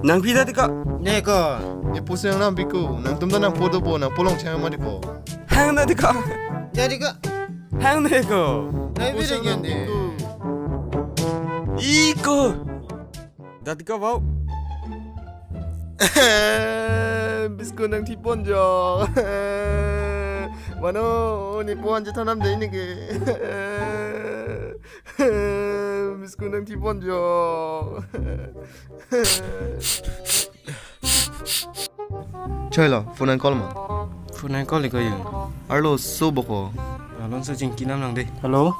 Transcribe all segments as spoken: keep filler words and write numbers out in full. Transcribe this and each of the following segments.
Nangpi ta tiko. Ne ko. Epo si nangnam piko. Nangtum ta nangpo dopo, nangpo Longcheng ma tiko. Hang na tiko. Jadi ko. Hang na tiko. Nangpi ta nangpi ta tiko. Iko. Da tiko bau. Biskun nangthipon jo. Mano, ne pon je thanam dei neke. Biskun nangthipon jo. Choi lo, phone nang call ma. Phone nang call ko yo. Arlo so boko. Alon so chingki nam nang de. Hello.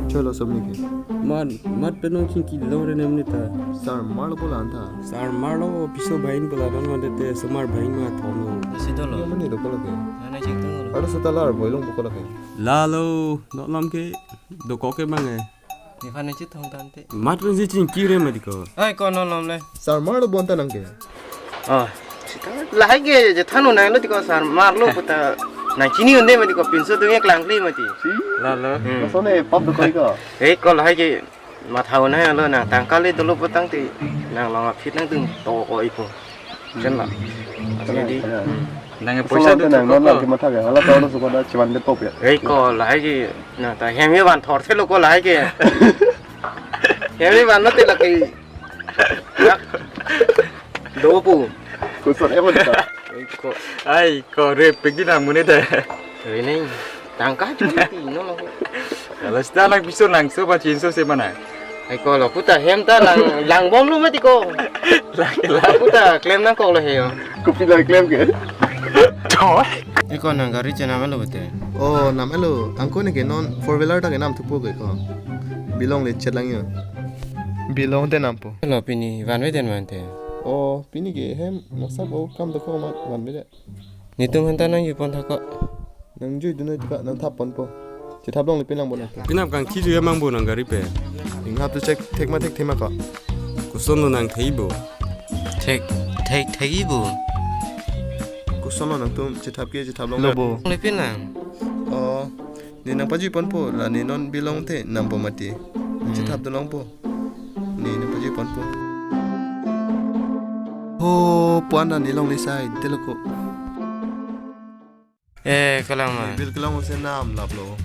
Choi lo, so neke. Mat, mat penong chingki lo re nem neta. Sarmar lo pola anta. Sarmar lo piso bain pola non ma dete, somar bain ma thom lo. Si do lo. Ye mane do ko lo ke. Nana chingtung lo. Arlo so ta lar boi long boko lo ke. Lalo, do lam ke, do ko ke mang e. Nephan ne chithong tangte. Mat pen si chingki re ma tiko. Ai, ko non lom le. Sarmar lo bonta nang ke. Oh, sita lahai ke je thanu nang lo tiko, sarmar lo puta nang chini unde ma tiko, pinso tu nge klangkli ma ti. Si? Lalo. Hmm. Laso ne pap do koi ko. Eh, ko lahai ke matha unai lo, nang tangka le dolo putang ti, nang long aphi nangtum to ko ipo. Chen la. Jadi, hmm. Nang poisa tu nang non lagi matha ke. Hala tau lo suka da chiman de pop ya. Eh, ko lahai ke, nang ta hem ye van thor thelo ko lahai ke. Hem ye van lo te lagi. Ya. Do pu. Kusot e mo ta. Eh, ko. Ai, ko re pegi nang mune ta. Re neng. Tangka cuma ti no lo. Kalau sita nang piso nang so ba chinso se mana. Ai ko lo puta hem ta lang, lang bom lo ma tiko. Lang, lang. Puta klem nang ko lo he yo. Kopi lang klem ke? Choi. Ai ko nang gari chenam lo bete. Oh, nam lo. Angko ne ke non four wheeler ta ke nam thupo ke ko. Bilong le chet lang yo. Bilong te nampo. Lo pini van ve den man te. Oh, pini ke hem masa bo kam do ko ma van ve de. Netum han ta nang jui pon tha ko. Nang jui dunoi tha, nang thap ponpo. Chethap longle pin lang bo nang. Pinap kangthi jui mang bo nang gari pen. Ning hap tu chek thek ma thekthe ma ko. Koson lo nang thei bo. Thek, thek, thei bo. Koson lo nangtum chethap ke chethap long. Lo bo. Le pin lang. Oh, ne nang pajui ponpo, la ne non bilong te nampo mati. Hmm. Chethap do longpo. Ne nang pajui ponpo. Ho, puan ta ne longle sai, te lo ko. Eh, kalang ma. Bill kelong se nam lap lo.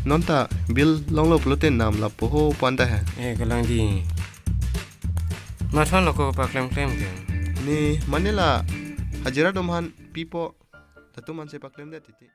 Non ta bill longlo pulote nam lap po ho puan ta he. Eh, kalang di. Mathan lo ko paklem klem ke. Ne mane la hajira dom han pipo. Latum an se paklem det titi.